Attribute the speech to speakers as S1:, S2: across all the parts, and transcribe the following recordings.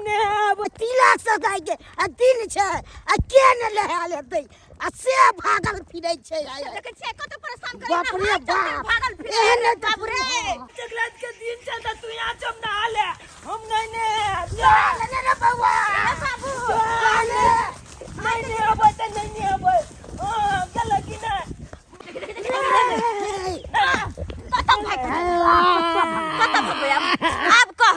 S1: नहायब।
S2: तिलक सदाइ के आ दिन छै आ के ने नहायल हेतै आ से भागल फिरै छै आइ।
S3: देखै छियै कते परेशान करै
S2: बाप रे बाप।
S3: भागल फिरै
S2: एहन नहि
S3: बाप रे।
S1: संक्रांत के दिन छै तऽ तू यहाँ चम नहा ले, हम नहीं नहायब।
S2: चल ने रे बौआ।
S3: बाबू।
S1: नहीं नहाबै तऽ नहीं नहाबै। हँ, गेलै कि नहि?
S3: कतऽ भागि कतऽ भगबै आब? आब कह,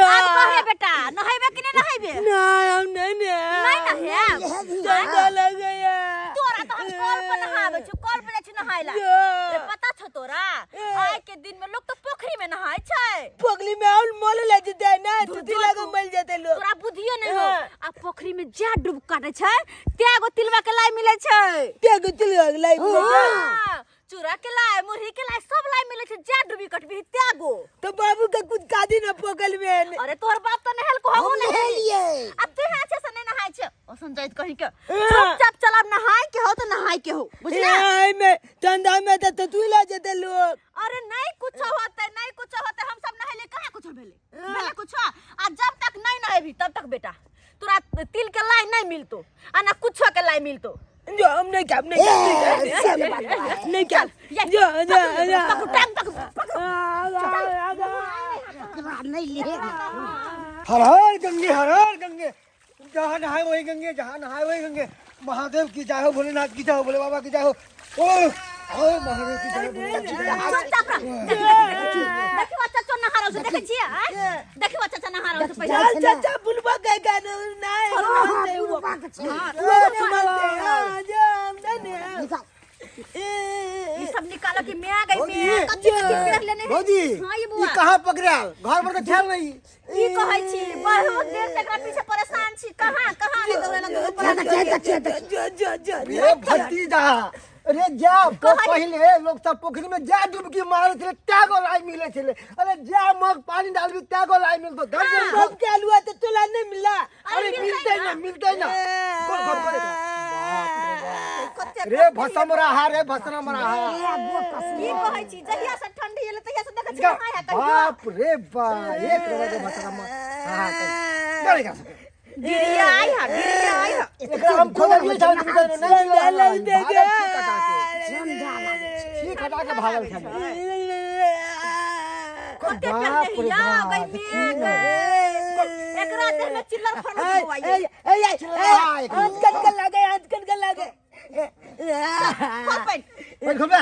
S3: आब कह रे बेटा, नहेबे कि नहि नहेबे?
S1: नहीं, हम नहीं
S3: नहि
S1: नहायब।
S3: नहायब?
S1: ठंडा लगैया।
S3: तोरा तऽ हम कल पर नहाबै छी, कल पर जाइ छी नहाय ला। रे, पता छौ तोरा, आइ के दिन में लोग तऽ पोखरी में नहाय छै।
S1: पोखरी में और मोल ले जेतै ना,
S3: धुर
S1: तुती
S3: जो
S1: लगे
S3: तू।
S1: मर जेतै लोग।
S3: तोरा बुद्धिए नहि हो।
S1: हाँ।
S3: आ पोखरी में जा डूब काटे छै त्यागो तिलवा के लाई मिले छै।
S1: त्यागो तिलवा के लाई मिले छै।
S3: हाँ, चूड़ा के लाई, मुरही के लाई, सब लाई मिले छै। जा डूबी कटबी त्यागो।
S1: तो बाबू के कुछ कादी ना पोखल में।
S3: अरे तोहर बाप तो नहेल को, हमहूँ
S2: हम
S3: नहेलियै।
S2: नहेलियै।
S3: अब तू यहाँ से नहीं नहाय छै ओसन जाइत कहीं के। चुपचाप चलब, नहाय के हो तो नहाय के हो, बुझला?
S1: आई में ठंडा में तो तू ला जेतै लोग।
S3: अरे नहीं कुछ होते, नहीं कुछ होते, हम सब नहेले, कहाँ कुछ भेले? भेले कुछ? आ जब तक नहीं नहेबी तब तक बेटा तोरा तिल के लाई नहीं मिलतो आ ना कुछो के लाई मिलतो।
S1: जो हम नहीं खाब, नहीं खाब, नहीं खाब, नहीं खाब।
S3: ये,
S1: जो जो जो
S3: पकड़ू टांग, पकड़ू पकड़ू।
S2: एकरा नहि ले।
S4: हर हर गंगे, हर हर गंगे, जहाँ नहाए वही गंगे, जहाँ नहाए वही गंगे। महादेव की जय हो, भोलेनाथ की जय हो, भोले बाबा की जय हो। ओ ओ महादेव की जय हो, भोलेनाथ की जय हो।
S3: चुपचाप रह। देखी बच्चा चो नहा रहल छै, देखै छियै आँय? देखी बच्चा चो नहा रहल छै पहिले।
S1: चल चाचा, बुलबा के गाना नहीं।
S2: हाँ, बुढ़बा के छै। निकाल।
S3: ई सब निकालो कि मैं गई
S4: भौजी,
S3: मैं कथी कथी पेड़ लेने है।
S4: भौजी,
S3: हाँ, ये
S4: ई
S3: बुआ।
S4: कहाँ पकड़ायल? घर पर तो ठेल नहीं।
S3: की कहै छी, बहुत देर से एकरा पीछे परेशान छी, कहाँ कहाँ नहि दौड़ेला दुनू पर।
S2: देख, देख, देख, देख।
S4: रे भतीजा रे, जा पहिले लोग सब पोखरी में जा डुबकी मारे छले, त्यागो लाई मिले छले। अरे जा मग पानी डालबी त्यागो लाई मिलतो। धर जल्दी
S1: बाप के आलुआ तो तोला नहीं मिला।
S4: अरे मिलते ना, मिलते ना। कौन कौन करेगा?
S3: कते
S4: रे भसम रहा, रे भसम रहा।
S2: ए, गोर कसम।
S3: की कहै छी, जहिया से ठंडी एलै तहिया से देखै छी नहाय है कहियो।
S4: बाप रे बा, एक नंबर के भसम हां करेगा।
S3: गिरिया आई हा, गिरिया आई हा।
S4: एकरा हम खोजलिए छल, नहीं मिलल। भागल छी कटा के।
S2: ठंडा लागै छै।
S4: छी कटा के भागल छल।
S3: कते
S4: बाप रे
S3: पेड़ या
S4: बाप,
S3: गई
S4: की
S3: मे गई, एकरा देह में चिल्लर फड़ल छौ आइ।
S1: आज कन लागे, आज कन लागे।
S3: खोल पैंट।
S4: पैंट खोलबे?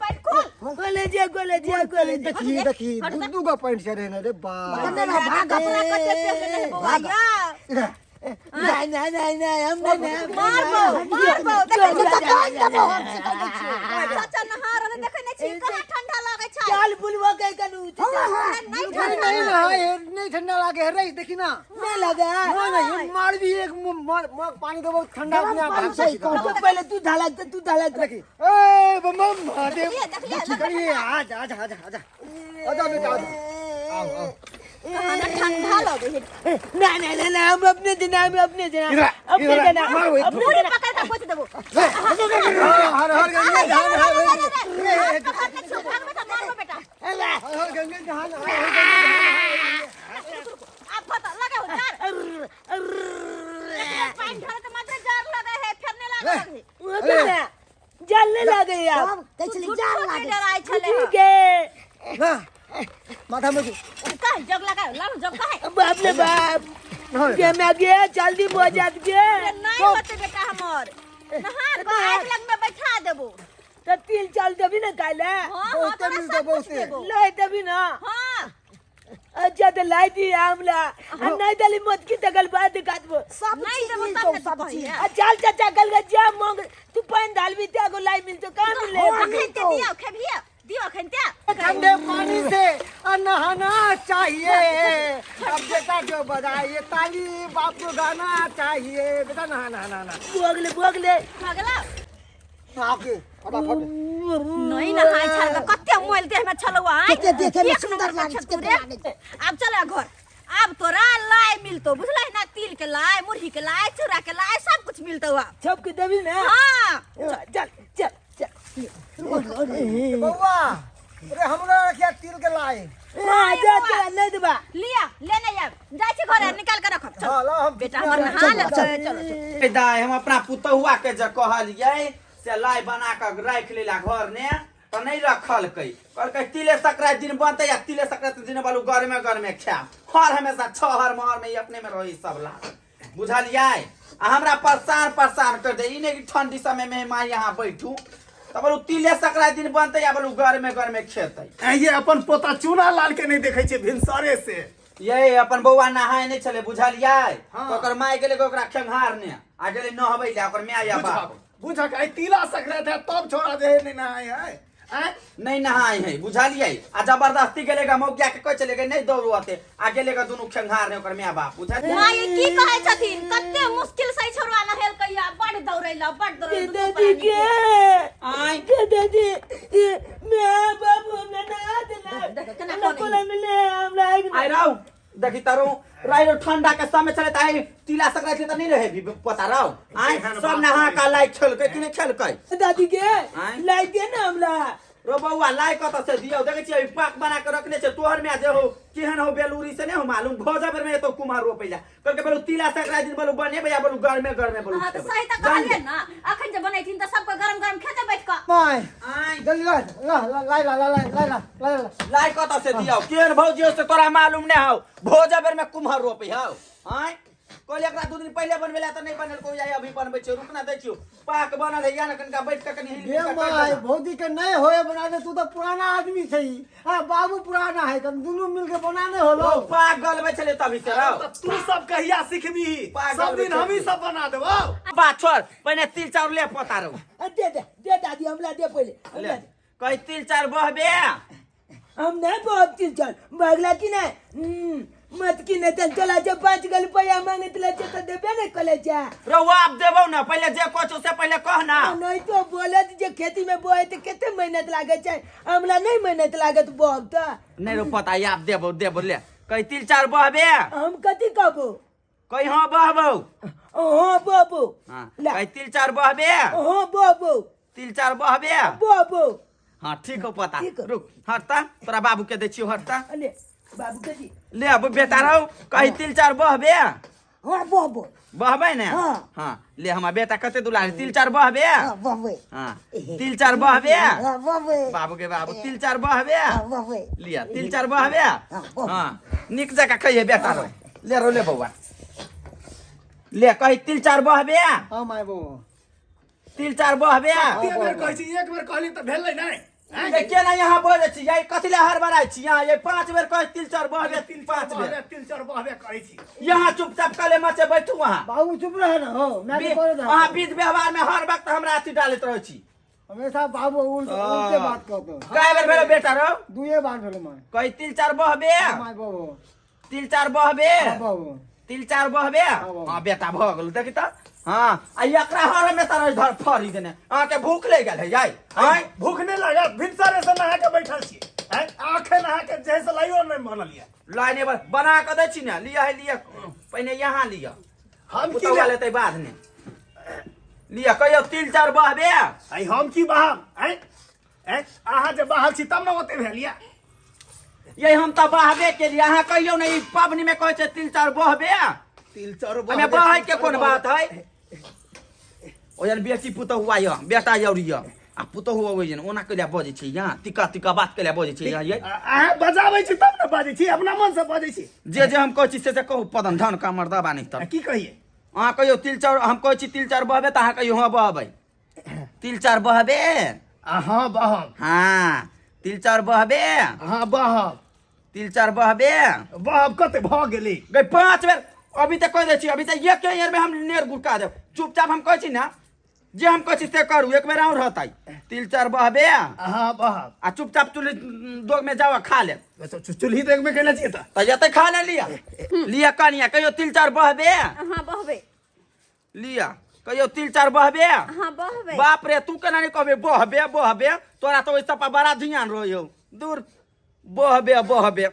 S3: पैंट खोल।
S1: खोले जे, खोले जे, खोले जे।
S4: देखी देखी, दू दू गो पैंट छै रे रे बाप।
S2: कन्ने ना भाग।
S3: कपड़ा कते पेड़ लेने है बौआ या।
S1: नहीं नहीं नहीं नहीं, हम नहीं नहीं।
S3: मारबो मारबो, देखै छी।
S2: तऽ दान देबो हम से कहै छियै।
S3: चाचा नहा रहल, देखै नै छी कहाँ ठंडा लागै छै?
S1: चल बुलवा के कनु।
S3: नहीं
S4: नहीं
S3: ठंडा।
S4: नहीं नहीं नहीं, ठंडा लागे है रे, देखी ना।
S1: नहीं लगा।
S4: नहीं नहीं, ये मार भी एक मार मार पानी देबो ठंडा अपने आप
S2: पानी
S4: भाग
S2: छै,
S4: जाइ
S2: कौन?
S1: तो पहले तू ढाला, तू ढाला।
S4: देखी, ए बम बम महादेव।
S3: देखलिए, देखलिए।
S4: देखी करिए, आ जा आ जा आ जा आ जा आ जा बेटा, आ जा, आओ आओ।
S3: कहाँ ना ठंडा लगे है?
S1: ना ना ना ना, हम अपने देना, हम अपने देना।
S4: इधर आ,
S1: अपने
S4: इधर आ,
S1: देना।
S4: मारो एक
S1: अपने
S3: पूरी
S1: देना।
S3: पकड़ के पोछ देबो।
S4: हाँ, हर हर गंगे जहाँ नहाए वही गंगे।
S3: मारबो बेटा।
S4: हर हर गंगे जहाँ नहाए वही गंगे, जहाँ नहाए वही गंगे।
S3: आप बता लगे हो जार, पानी ढाले तो मात्र जार लगे है, फेरने लगे है।
S1: वो तो ना जलने लगे आप।
S2: तब कहै छलै
S3: झूठो
S2: जान
S3: के
S2: लागै छै।
S3: डराइ छलै।
S1: ठीक है।
S4: ना माथा में
S3: का जग लगा लाल जग का है?
S1: बाप रे बाप, के मैं गया जल्दी हो जात के।
S3: नहीं होते बेटा हमर, नहा के आग लग में बैठा देबो।
S1: तो तिल चल देबी ना काले?
S3: हां हां।
S4: बहुते
S3: तोरा
S4: मिलतौ,
S3: सब कुछ
S4: बहुते।
S3: देबो।
S1: लाई देबी ना?
S3: हां।
S1: अच्छा तो लाई दी आमला आ नहीं दली मत की तगल बात काटबो।
S2: सब
S3: नहीं
S2: चीज
S3: देबो
S2: मिलतौ,
S3: तब ने
S2: सब
S3: तू
S2: चीज।
S3: कहिया।
S1: आ चल चाचा, कल के जा मांग, तू पान डालबी ते को लाई मिलतो, कहाँ मिले?
S3: अखन ते दियो, खेबियो दियो अखन ते।
S4: ठंडे पानी से नहाना चाहिए। अब बेटा जो बजाइए ताली, बाप को गाना चाहिए। बेटा नहा नहा नहा नहा।
S1: बोगले बोगले।
S3: भगला।
S4: आके फटाफट।
S3: नहीं नहाय छल त कते मोल देह में छलौ आय।
S2: कते देखे में
S3: एक
S2: सुंदर
S3: नंबर
S2: लागै
S3: के
S2: छै,
S3: छौ
S2: कते
S3: रे।
S2: लागै छै।
S3: आब चल घर, आब तोरा लाई मिलतो, बुझलै ना? तिल के लाई, मुरही के लाई, चूड़ा के लाई, सब कुछ मिलतो आब।
S1: सबके देबी ना?
S3: हाँ।
S1: चल चल चल।
S4: बउआ। अरे हमरा रखिया तिल के लाई।
S1: हाँ, जा तोरा नहीं देबा।
S3: लिया लेने आयब, जाइ छी घरे निकाल के रखब। चल।
S4: हाँ, ला हम
S3: बेटा हमर नहा लेतै। चलो चलो।
S5: ए दाइ, हम अपना पुतहुआ के जे कहलियै से लाइ बना कऽ राखि लेला घर ने, तऽ नहि रखलकै। कहलकै तिले संक्रांति दिन बनतै आ तिले संक्रांति दिन बालू गरमे गरमे खायब। हर हमेशा छहर महर में ई अपने में रही सब ला, बुझलियै? आ हमरा परेशान परेशान कर दे। ई नहि कि ठंडी समय में माँ यहाँ बैठू तऽ बोलू तिले संक्रांति दिन बनतै आ बोलू गरमे गरमे खेतै।
S6: ऐं ये अपन पोता चूना लाल के नहीं देखे छे भिनसरे से।
S5: ये अपन बौआ नहाय नहि छलै, बुझलियै?
S6: हाँ।
S5: तऽ ओकर माय गेलै ओकरा खेंघारने आ गेलै नहबै लए ओकर माय या बाप।
S6: बुझक आइ तिला संक्रांति है तब छोड़ा दे नहीं नहाय है। ऐं?
S5: नहीं नहाय है, बुझलियै? आ जबरदस्ती गेलै गा मौगिया के कहै छलै गे नहि दौड़ू अते, आ गेलै गा दुनू खेंघारने ओकर माय बाप, बुझलियै?
S3: माय की कहै छथिन, कते मुश्किल से ई छोड़वा नहेलकै या बड दौड़ैला बड दौड़ैला दुनू
S1: दादी
S3: प्राणी
S1: के
S3: के।
S5: आँय।
S1: के दादी, ये मैं बाबू हमरा नहा देला।
S3: देखो, केना
S1: हमरा
S3: कोन
S1: कोला में ले हमरा आबि
S5: आइ राउ देखी तारो राइ रो ठंडा के समय चले त आइ तिला संक्रांति त नहीं रहे भी पता राउ। आइ
S6: एहन
S5: सब
S6: बात
S5: नहा
S6: नहीं।
S5: का लाइ खेलकै कि नहि खेलकै?
S1: दादी के
S5: आँय?
S1: लाई दे ना हमरा।
S5: रो बौआ लाइ कत से दियौ? देखै छियै पाक बना के रखने छै। तोहर माय जे हो केहन हो बेलूरी से नहि हो मालूम। भोजा बेर में एतो कुम्हार रोपै ला कहलकै बोलू तिला संक्रांति दिन बोलू बनेबै आ बोलू गरमे गरमे बोलू
S3: हाँ, तऽ
S5: खेबै।
S3: सही तऽ
S5: जान
S3: कहलियै
S5: गे।
S3: ने, अखन जे बनैथिन तऽ सबके गरम गरम खेतै बैठ कऽ।
S4: माय
S5: आँय।
S4: जल्दी ला ला ला ला ला ला ला ला ला ला।
S5: लाइ कत से दियौ? केहन भौजी हो से तोरा मालूम नहि हौ। भोजा बेर में कुम्हार रोपै हौ। आँय कहलियै एकरा 2 दिन पहिले बनबै ला तऽ नहि बनल। कोइ आइ अभी बनबै छै, रुकना दै छियौ। पाक बनल है या ने कनिका बैठ कऽ कनि हिल
S4: गे
S5: मिल कऽ कर
S4: माय
S5: देना।
S4: भौजी के नहीं होए बना दे, तू तो पुराना आदमी छै। हाँ बाबू पुराना है, कम दुनू मिल के बनाने होलो।
S5: ओ पाक गलबै छलै तभी से रौ।
S6: तऽ तू सब कहिया सिखबी?
S5: पागल
S6: सब दिन
S5: बेटा।
S6: हमही सब बना देबौ।
S5: बात छोड़, पहिने तिल चाउर ले पोता रौ।
S1: आ, दे दे दे दादी हमरा दे पहिले
S5: ले
S1: हमरा दे।
S5: कही तिल चाउर बहबे?
S1: हम नहीं बहब तिल चाउर बगला की नहीं। मत की नहीं तन चला जा, 5 गो रुपया मांगत ले तो देबे नहीं कले जा।
S5: रौ आब देबौ ना, पहिले जे कहछौ से पहिले कह ना।
S1: आ, नहीं तो बोलत जे खेती में बोए तो कते मेहनत लागे छै, हमरा नहीं मेहनत लागत बोब त।
S5: नहीं रो पता आब देबौ देबौ ले। कही तिल चाउर बहबे?
S1: हम कथी कहबो?
S5: कही हाँ बहबौ।
S1: हाँ बहबो।
S5: हाँ
S1: ला।
S5: कही तिल चाउर बहबे?
S1: हाँ बहबो।
S5: तिल चाउर बहबे?
S1: बहबो।
S5: हाँ ठीक हो पता।
S1: ठीक हो।
S5: रुक हटता तोरा बाबू के दै छियौ हटता।
S1: ले बाबू के दी।
S5: ले अब बेटा रौ कही तिल चाउर बहबे?
S2: हाँ बहबो।
S5: बहबै ने?
S2: हाँ।
S5: हाँ ले हमर बेटा कते दुलारी। तिल चाउर बहबे?
S2: हाँ बहबै।
S5: हाँ तिल चाउर बहबे?
S2: हाँ बहबै।
S5: बाबू के बाबू तिल चाउर बहबे?
S2: हाँ बहबै।
S5: लिया तिल चाउर बहबे?
S2: हाँ, बहबै।
S5: हाँ नीक जकाँ खइहे बेटा रौ। ले रौ ले बौआ ले। कही तिल चाउर बहबे?
S4: हाँ my बहबो।
S5: तिल चाउर बहबे?
S6: कते बेर कहै छी, एक बेर कहली तऽ भेलै नहि। ऐं?
S5: ये केना यहाँ बजै छी? ये कथी लए हड़बड़ाइ छी यहाँ? ये 5 बेर कहै तिल चाउर बहबे,
S6: तिल
S5: 5
S6: बहबे,
S5: बेर।
S6: तिल चाउर बहबे करै छी।
S5: यहाँ चुपचाप कले मचे बैठू वहाँ।
S4: बाबू चुप रहे ना हो, मैं तो करे
S5: अहाँ विध व्यवहार में हर वक्त हमरा अथी डालैत रहै छी।
S4: हमेशा बाबू उल्ट उल्टे बात कहतो।
S5: कए बेर भेलो बेटा रौ?
S4: दुए बार भेलो my.
S5: कही तिल चाउर बहबे?
S4: My बहबो।
S5: तिल चाउर बहबे?
S4: हाँ बहबो।
S5: तिल चाउर बहबे?
S4: बहबो।
S5: हाँ बेटा भऽ गेल देखी तऽ। हाँ आ एकरा हर हमेशा रहै धर फरी देने। अहाँके भूख लागि गेल है याइ? आँय?
S6: भूख नहि लागत, भिनसरे से नहा के बैठल छी। ऐं? आखे नहा के जे से लाइयो नहि बनल यऽ।
S5: लाइ नहि बना कऽ दै छी ने। लिअ है लिअ पहिने यहाँ लिअ।
S6: हम की
S5: पुतौआ लेतै बाद में। लिअ कहियौ तिल चाउर बहबे?
S6: आइ हम की बहाब? ऐं? ऐं? अहाँ जे बहाल छी तब ने ओते भेल यऽ।
S5: ये हम तऽ बहबे केलियै, अहाँ कहियौ ने ई पबनी में कहै छै तिल चाउर बहबे?
S6: तिल चाउर
S5: हमे बहै के कोन बात है? ओहन बेटी पुतहुआ यऽ बेटा your यऽ आ पुतहु अबै छै ओना कैला बजै छै यहाँ तिका तिका बात कैला बजै छै यहाँ ये?
S6: अहाँ बजाबै छी तब ने बाजै छी, अपना मन से बाजै छी।
S5: जे जे हम कहै छी से से कहू पदन धन कामर दबा नहि तऽ।
S6: की कहियै?
S5: अहाँ कहियौ तिल चाउर, हम कहै छी तिल चाउर बहबे तऽ अहाँ कहियौ हँ बहबै। तिल चाउर बहबे?
S6: अहाँ बहब।
S5: हाँ तिल चाउर बहबे?
S6: अहाँ बहब।
S5: तिल चाउर बहबे?
S6: बहब कते भऽ गेलै?
S5: गई 5 बेर अभी तक कहि दै छी, अभी तक एक ईयर में हम नेर गुड़का देब। चुपचाप हम कहै छी ने जे हम कहै छी से करू, एक बेर और रहतै। तिल चाउर बहबे?
S6: अहाँ बहब।
S5: आ चुपचाप चूल्ही दोग में जाओ आ खा ले।
S6: चूल्ही देख में केना छियै तऽ?
S5: तऽ जतै खा ले। लिअ लिअ कनिया कहियो तिल चाउर बहबे?
S3: अहाँ बहबै।
S5: लिअ कहियो तिल चाउर बहबे?
S3: अहाँ बहबै।
S5: बाप रे तू केना नहि कहबे बहबे बहबे, तोरा तऽ ओहि सब पर बड़ा ध्यान रहै हौ। दूर बहबे बहबे,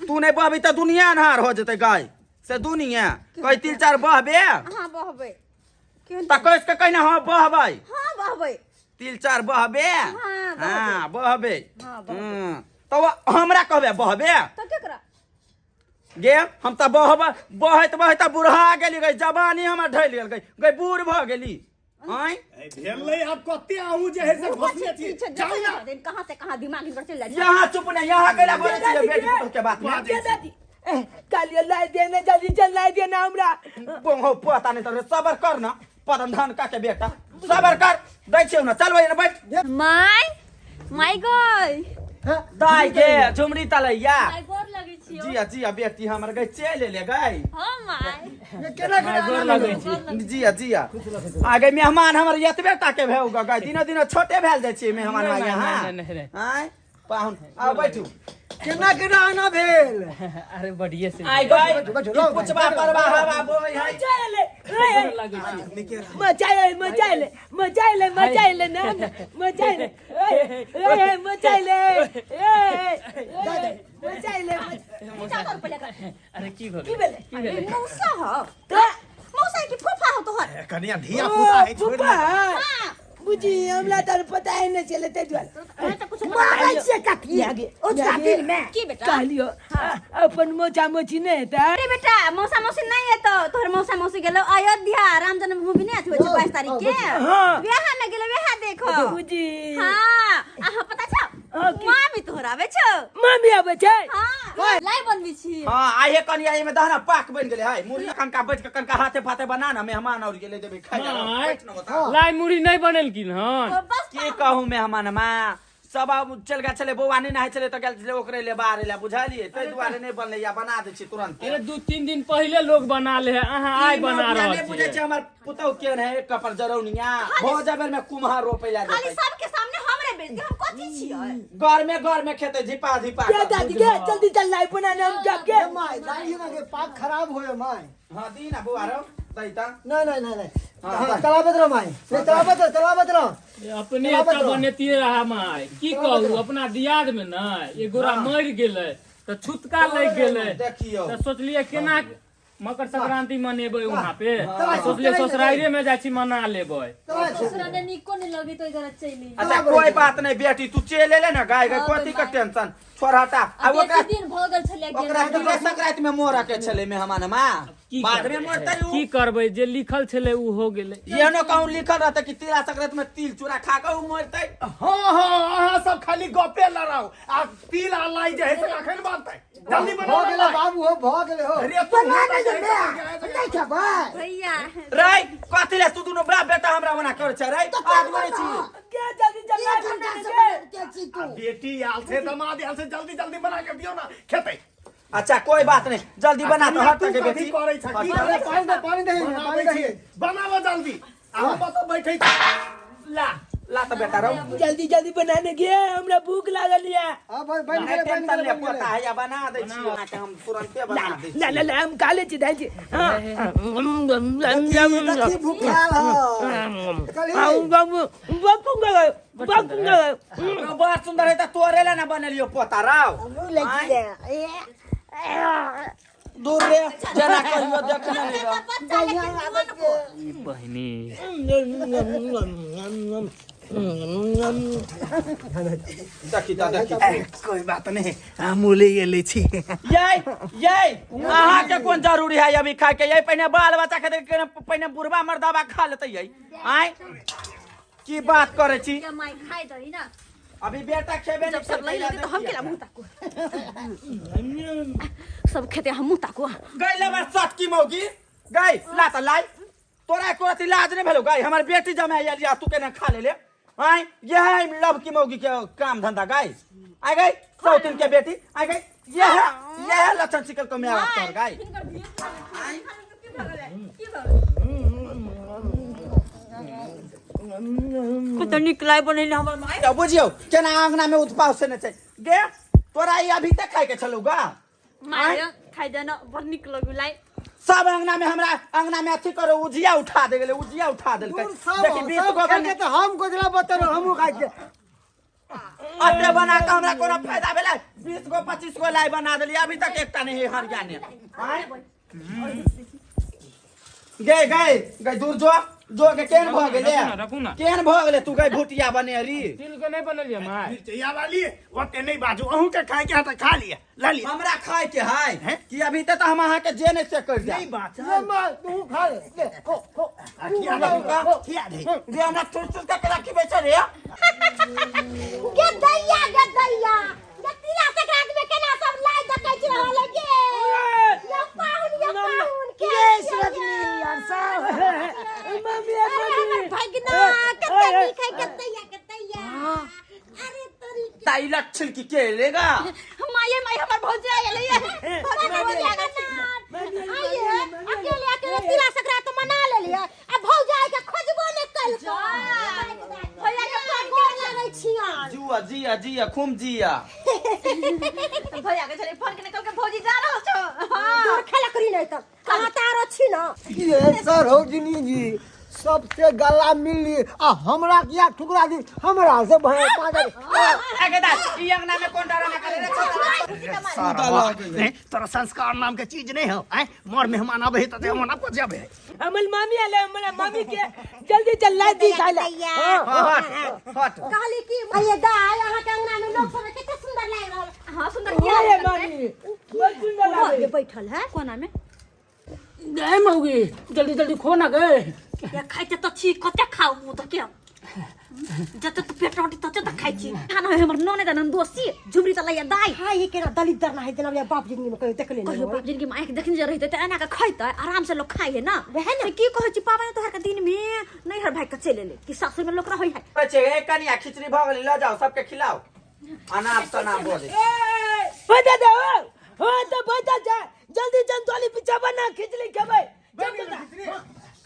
S5: तू नहि बहबी तऽ दुनिया अन्हार हो जेतै गाय से दुनिया। कही तिल चाउर बहबे?
S3: अहाँ बहबै।
S5: तऽ कहि के कहि ने हँ बहबै।
S3: हाँ बहबै।
S5: तिल चार बहबे।
S3: हाँ, बहबे।
S5: हाँ बहबे।
S3: हाँ, बहबे।
S5: तो हमरा कहबे बहबे
S3: तो केकरा
S5: गे? हम तऽ बहब बहैत बहैत बुढ़ा गेली गई, जवानी हमर ढलि गेल गई, गई बूढ़ भऽ गेली। आँय
S6: भेलै आब कते अहूँ जे है से घोसने छी,
S3: पीछे
S6: जाउ ना।
S3: देखो कहाँ से कहाँ दिमाग हिनकर चलि जाइ छै।
S5: यहाँ चुप नहीं, यहाँ कैला बोलै छियै बेटी पुतोह के बात में?
S1: के दादी कालियो लाई देना, जल्दी चल लाई देना हमरा।
S5: बोहो पता नहीं तोरे, सबर कर ना पदम धान का के बेटा, सबर कर दै छियौ ना, चल बहिन बैठ।
S3: माय माय गई
S5: दाई के झुमरी तलैया।
S3: माय गोर लगै छियौ।
S5: जिया जिया बेटी हमर गई चलि एले गई।
S3: हां my.
S4: ये केना केना
S7: गोर लगै छी।
S5: जिया जिया आ गई मेहमान हमर, एतबे टा के भेल गई, दिनो दिनो छोटे भेल जाइ छियै मेहमान।
S7: नहि,
S5: आइ यहाँ
S7: नहि, नहि, नहि।
S5: आँय पाहुन आउ बैठू।
S4: केना केना आना भेल?
S7: अरे बढ़िए से
S5: आइ गई
S4: बैठू, बैठू, लाउ,
S5: पुछबा परबा हवा बोय है।
S1: मचाइले
S7: गोर लगै छी।
S1: मचाइले मचाइले मचाइले मचाइले ना मचाइले ए मचाइले ए मचाइले।
S3: चार रुपया कर।
S7: अरे की भऽ
S1: की
S7: गेल?
S1: भेलै?
S7: की भेलै?
S3: मौसा हो
S1: तो
S3: मौसा की फूफा हो तोहर?
S6: कनिया धिया पुता है, छोड़
S1: फूफा बुझी हमरा तर पता है नहीं चले ते दुआरे।
S3: अरे तऽ कुछ
S2: मारै छियै कथी ओझा दिन में?
S3: की बेटा?
S1: कहलियो अपन मोचा मोची नहीं हेतै।
S3: अरे बेटा मौसा मौसी नहीं एतो, तोहर मौसा मौसी गेलो अयोध्या, राम जन्मभूमि नहीं अथी होइ छै 22 तारीख के,
S1: हाँ।
S3: वेहा में गेलो, वेहा देखो
S1: बुझी।
S3: हाँ अहाँ पता छौ?
S1: हाँ, की?
S3: मामी तोहर आबै छौ।
S1: मामी आबै छै?
S3: हाँ लाई बनबै छी।
S5: हाँ आइहे कनिया एहिमे दहना पाक बनि गेलै है मुरली, कनका बैठ के कनका हाथे फाथे बना ना, मेहमान और गेलै देबै खाइ लए।
S7: माय।
S5: बैठ न बता।
S7: लाई मुड़ी नहीं बनेलखिन हन?
S3: ओ, बस
S5: की कहू मेहमान माँ सब आब चलि गेल छलै, बौआ नहि नहाइ छलै तऽ गेल छलै ओकरे ले बाहरे ले, बुझलियै? ताहि दुआरे नहि बनलै या बना दै छी तुरन्ते।
S7: अरे 2-3 दिन पहिले लोग बना ले है, अहाँ आइ
S5: ई
S7: बना
S5: नौकरिया
S7: रहल
S5: नहि बुझै
S7: छियै।
S5: छै हमर पुतहु केहन है, एक कपर जरौनिया भऽ जाबेर में कुम्हार रोपै लए
S3: खाली
S5: जेतै।
S3: सबके सामने हमरे बेइज्जती, हम कथी छियै?
S5: घर में घर में खेतै झिपा झिपा
S1: के
S5: कऽ।
S1: दादी के जल्दी चल लाई बनाने हम जाब के।
S4: ए my लाई ना के पाक खराब होए my.
S5: हाँ दी ना बौआ रौ दै तऽ।
S4: नहीं नहीं नहीं नहीं।
S5: हाँ,
S4: हाँ,
S5: बाय।
S4: चलाबत रहो my, नहीं चलाबत रहो, चलाबत रहो।
S7: अपने
S4: चलाबत
S7: एतऽ
S4: रहो।
S7: बनेतियै रहा माय, की कहू अपना दियाद में ने एक गोरा मरि गेलै तऽ छुतका लागि गेलै।
S5: देखियौ।
S7: तऽ सोचलियै केना मकर संक्रांति मनेबै वहाँ पे,
S4: हाँ।
S7: सोचलियै ससुराइरे में जाइ छी मना लेबै।
S4: चला छै।
S8: ससुरा ने नीको नहीं लगे तो इधर चली।
S5: अच्छा कोई बात नहीं बेटी, तू चलि एले ने गाय गाय,
S8: हाँ,
S5: कथी के
S8: माय।
S5: टेंशन, छोड़ हटा। आ ओकरा
S8: बेसी दिन भऽ गेल छलै
S5: ओकरा
S8: गेल।
S5: तिले संक्रांति में मोर के छलै मेहमान माँ,
S7: की
S5: बाद में
S7: करबै?
S5: मरतै उ।
S7: की करबै, जे लिखल छलै उ हो गेलै।
S5: एहनो कहूँ लिखल रहतै कि तिला संक्रांति में तिल चूड़ा खा कऽ उ मरतै।
S6: हाँ हाँ अहाँ सब खाली गपे लड़ाउ आ तिल आ लाई जे है से कखन बनतै? जल्दी
S4: भऽ
S6: बनाउ
S4: गेलै
S6: लाई।
S4: बाबू हो, भऽ गेलै हो।
S6: अरे तू
S2: बना नहि दे नहीं खेबै।
S3: भैया
S5: रै कथी ले तू दुनू बाप बेटा हमरा मना करै छै रै? आग मरै छी।
S1: के जल्दी चल लाई
S2: एक घंटा
S1: बनाने
S2: से
S1: के।
S2: बनबिते छी तू।
S6: बेटी आयल छै, दमाद आयल छै, जल्दी जल्दी बना के दियौ ना खेतै।
S5: अच्छा कोई बात नहीं, जल्दी बना तो
S6: कनिया,
S5: हट
S6: तू
S5: के
S6: कथी
S5: बेटी
S6: करै छ? की
S4: अरे
S6: करै छ?
S4: पानी दे, पानी दही, पानी
S6: बनाबै
S4: दही।
S6: छी, बनाबऽ जल्दी आ हम ओतऽ बैठै छी।
S5: ला ला तऽ बेटा रौ।
S1: जल्दी जल्दी बनाने के हमरा भूख लागल या।
S4: हाँ भाई बन
S5: नहीं
S4: गेलै, बन
S5: टेंशन
S4: गेलै,
S5: ले
S4: बन
S5: पोता
S4: गेलै।
S5: है या बना दै छी अहाँके, हम तुरन्ते बना दै
S1: ला ला
S5: छी।
S1: ला हम खा ले छी दाई जी। हाँ।
S4: देखी भूखाल है कहली।
S5: रौ, बड़ सुन्दर है तऽ तोरे ले ना बनेलियो पोता रौ।
S2: मुँह लागि गेल।
S5: दूर रे जेना कहियो देखने नहि रह।
S3: बच्चा लेकिन
S2: बढ़िआँ लागै छै।
S7: बहिनी
S5: देखी तऽ देखी।
S6: कोई बात नहीं, हमहूँ ले एले छी।
S5: यै यै अहाँके कोन जरूरी है अभी खाय के? यै पहिने बाल बच्चा खेतै कि पहिने बुढ़बा मर्दाबा खा लेतै? यै आँय की बात करै छी?
S8: या my खाइ दही ना।
S5: अभी बेटा खेबे
S3: जब
S5: नहीं
S3: सब लई लेतै तऽ हम केला मुँह ताकू? सब खेते हम मुँह ताकू?
S5: गई लेबर सटकी मौगी गई, ला तऽ लाई तोरा एको रत्ती लाज नहीं भेलौ गई? हमर बेटी जमाय आयल या तू केना खा लेले? आँय यह है लव की मौगी के काम धंधा गाय। आय गई सौतिन के बेटी आय गई, यह यह लक्षण सिकल को मेरा तोर गाय।
S3: कते नीक लाई बनेले हमर माय।
S5: तो बुझियौ केना आंगना में उत्पाव से नहीं छै गे, तोरा ई अभी तक खाय के छलौ गा?
S8: My खाइ दे ना, बड़ नीक लगू लाई।
S5: सब अंगना में हमरा अंगना में अथी करो, उजिया उठा दे गेलै, उजिया उठा देलकै।
S4: दूर सब
S5: देखी 20
S4: सब
S5: गो
S4: खाइ
S5: बने
S4: के तऽ हम गोजरा बतेलहुँ, हमहूँ खाइ छियै।
S5: अते बना के हमरा कोनो फायदा भेलै? 20 गो 25 गो लाई बना देलियै, अभी तक एकटा नहीं हरिया ने। आँय? गे गए गए दूर जो। जो के केहन भऽ गेलै
S7: रखू ना, रखू ना।
S5: केहन भऽ गेलै तू गई भुटिया बनेरी
S7: तिल के नहीं बनेलियै माय
S6: मिर्चैया वाली ओते नहीं बाजू अहूँ के खाए के है तऽ खा लिअ लऽ लिअ
S5: हमरा खाय के है
S6: हैं?
S5: कि अभी तक हम अहाँ के जे नहीं से कर
S6: नहीं
S5: दिया
S6: बाचल
S4: ले माय तू खा ले ले खो खो
S6: आ, खिया दही खिया दही
S5: जे हमरा थुस थुस के राखी बैठे रे
S2: गे दैया गे दैया गे तिला संक्रांति में केना सब लाइ देखै छी रहल है गे ये पाहुन ये पाहुन के
S1: ये रजनी यार साहब मम्मी
S2: अरे हमर भगना कते नीक है गे दैया गे दैया अरे तोरी के
S5: ताई लक्षण की के लेगा
S3: माये माय हमर भौजी आ गेलै भौजी भौजी आ गेलै
S2: आइए अकेले अकेले तिला संक्रांति मना लेलियै आ भौजाई के खोजबो नहि कलको
S3: भैया के फोन
S2: गोर लगै छियन
S5: जुआ जिया जिया खूब जिया
S3: भैया के छलै फोन केने कहलकै भौजी जा रहल छौ हां
S2: दूर खेला करी नहि तऽ कहाँ तारो छी न
S4: ये सरोजिनी जी सबसे गला मिलली आ हमरा किया ठुकरा दी हमरा से भय पागल
S5: आगे दा ई अंगना में कोन डरामा करे रे छोरा
S6: नहीं, तोरा संस्कार नाम के चीज नहीं हो आय मोर मेहमान आबे है तऽ मना को जाबे है
S1: हमर मामी आले हमर मामी के जल्दी चल ला दी खाए ला
S5: हट हट
S2: कहली कि ये दाय अहाँ के अंगना में लोग सब कते सुंदर लागि रहल
S3: हां सुंदर
S1: ये
S3: किया
S1: मामी बहुत सुंदर लागे
S2: ये बैठल है
S3: कोना में
S7: गए मौगी जल्दी जल्दी खो ना गए
S3: या खाइते त छी कते खाउ मुँह त के जते त पेट रोटी तते त खाइ छी खाना है हमर नने त नंदोसी झुमरी त लैया दाई
S2: हां ये केना दलित दर ना है जना या बाप जिंदगी में कहियो देखले
S3: कहियो
S2: नहीं
S3: बाप जिनकी माय के देखने जे रहिते त एना के खैते आराम से लोग खाइ है ना
S2: वएह ना।
S3: से की कहै छी पाबनि तोहर के दिन में नैहर भाग के चलि एलै कि सासुर में लोक रहै है
S5: बच्चे ए कनिया खिचड़ी भऽ गेलै लऽ जाओ सबके खिलाओ अनाप शनाप बोले
S1: बता दे हो हो तो बता जा जल्दी जंतोली पीछा बना खिचड़ी खेबै जल्दी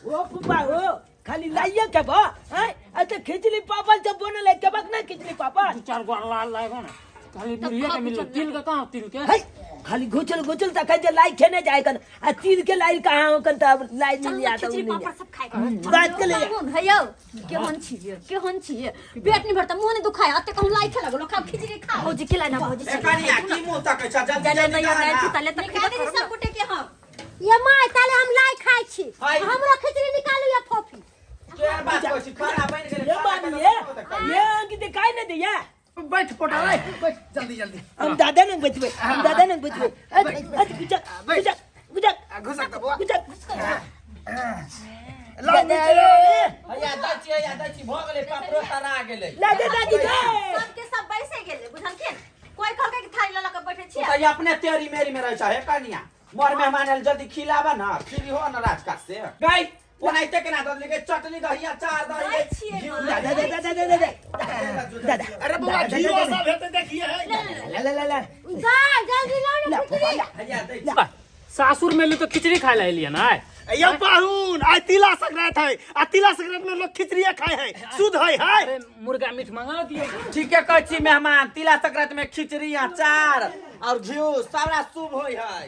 S1: ओ फुफा हो खाली लाइए खेबो हैं अच्छा खिचड़ी पापड़ जब बनल है खेबक ना खिचड़ी पापड़
S7: दू चार गो लाल लागो ना खाली मुर्गिया के मिलल तिल के कहाँ तिल के
S1: है खाली घुचल घुचल तक जे लाई खेने जाए कन आ तिल के लाई कहाँ हो कन त अब लाई
S3: चल
S1: नहीं
S3: ना
S1: आता
S3: खिचड़ी
S1: नहीं
S3: पापड़ सब खाइ के
S1: बात के ले
S3: है यौ केहन छियै केहन छियै पेट नहीं भरता मुंह नहीं दुखाय अते कहूं लाई खेला लोग खाओ खिचड़ी खाओ भौजी खिलाय ना भौजी
S5: ए कनिया की मुंह तकै छ जल्दी
S3: जले
S5: जल्दी
S3: नहीं
S5: कह
S3: नहीं
S5: ना।
S3: तले तक
S8: निकाल दे सब गोटे के हम
S2: ये my ताले हम लाई खाइ छी
S5: हाय।
S2: हमरो खिचड़ी निकालू या फोफी
S5: केहन बात कहै छी खाना बनि गेलै
S1: ये
S5: खाना
S1: मामी
S5: के
S1: ये
S5: तऽ
S1: ये अंकित दिखाई नहीं दिया
S6: बैठ पोटा रे बैठ जल्दी जल्दी
S1: हम दादा ने बचबे हम दादा ने बचबे अरे अरे गुजक गुजक गुजक
S6: घुसक तऽ बौआ
S1: गुजक
S6: लाउ मिर्चैया वाली।
S5: हैया दै छी हैया दै छी भऽ गेलै पापड़ो तरा गेलै
S1: ला दे दादी दे
S3: सबके सब बैसे गेलै बुझलखिन कोई कहलकै कि थाली लऽ लऽ के बैठे
S5: तू
S3: छियै
S5: तऽ अपने तेरी मेरी में रहै छ हे कनिया मोर मेहमान आयल जल्दी खिलाबा ना फ्री हो ना राजकाज से गई ओनाहिते केना दऽ देलकै चटनी दही अचार दही
S3: दै छियै
S5: घिउ
S3: माँ।
S1: दादा दादा दादा दादा दादा
S6: अरे बौआ घियो सब हेतै देखिए है
S1: ला ला ला ला
S2: दाय जल्दी लाउ
S1: ला
S2: ने
S1: फूफा ला
S5: हैया दै छी
S7: सासुर में एली तो खिचड़ी खाए ला एलियै ना
S6: यौ पाहुन आइ तिला संक्रांति है आ तिला संक्रांति में लोग खिचड़िया खाए है शुद्ध है है
S7: अरे मुर्गा मीट मंगा दियो
S5: ठीके कहै छी मेहमान तिला संक्रांति में खिचड़ी अचार और घिउ सारा शुभ होइ है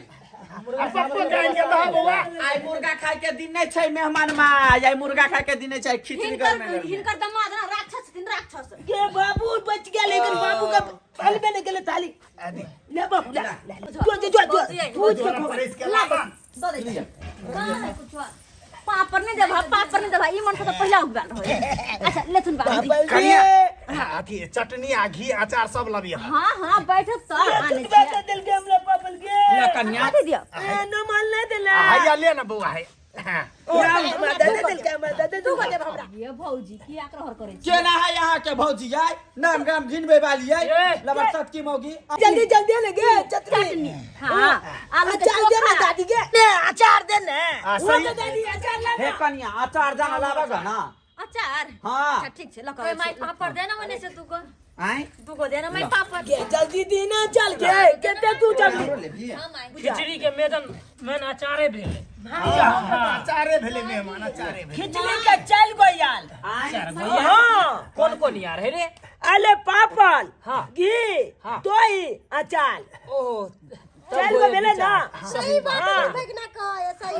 S6: आ पप्पो के आनि के दह बौआ
S5: आइ मुर्गा खाय के दिन नहीं छै मेहमान माय आइ मुर्गा खाय के दिन नहीं छै खिचड़ी
S3: हिनकर
S5: गरमे गरमे
S3: हिनकर दमाद ना राक्षस छथिन राक्षस
S1: के बाबू बच गया लेकिन बाबू का थाली में निकले थाली ले बाबू ला ला जो जो जो जो पूछ के खो
S6: परस के लाबा
S3: दऽ दै छियै कहाँ है कुछो पापड़ नहीं देबा पापड़ नहीं देबा ई मन से तऽ पहिला उगल रहै अच्छा लेथुन बाबूजी
S6: कनिया अथी चटनी आ घी अचार सब लबिया
S3: हाँ हाँ बैठत तऽ आनै
S1: तुझ
S3: छियै
S1: बैठे दिल के हमला पापल के
S5: ला कनिया
S3: कथी दियौ
S1: ए न मान ले देला
S6: हैया ले ना बौआ है हाँ।
S1: ओ हमरा दादा दिल के हमरा दादा
S3: दू गो देब हमरा ये भौजी की आक्रहर करै छी
S5: केना है यहाँ के भौजी आय नाम गाम घिनबे वाली आय
S7: ए।
S5: लबर सटकी मौगी
S1: जल्दी जल्दी ले गे चटनी
S3: चटनी हाँ आलू के
S1: अचार दे ना
S3: चोखा
S1: दादी के ले अचार दे ना
S6: आ,
S1: वो
S6: सही।
S1: तो दादी अचार ला
S5: हे कनिया अचार जाना लाबा ग ना
S3: अचार
S5: हाँ।
S3: अच्छा ठीक छै लऽ कऽ
S8: कोई
S3: आबै
S8: माय
S3: छी।
S8: पापड़ देना ओने से तू को
S5: आय
S3: दूगो देना माय पापड़
S1: के जल्दी देना चल के केते तू जल्दी
S5: हमरो लेबही
S8: हां my
S7: खिचड़ी के मेदन मेन अचारे भेलै
S6: अचारे भेलै मेहमान अचारे भेलै
S1: खिचड़ी के चल गोयाल
S5: आय
S1: हाँ
S7: कोन कोन यार है रे
S1: अले पापड़
S7: हाँ।
S1: घी
S7: हाँ।
S1: दही अचार
S7: ओ
S1: चारि गो भेलै ना।
S2: सही बात है भगना कहे सही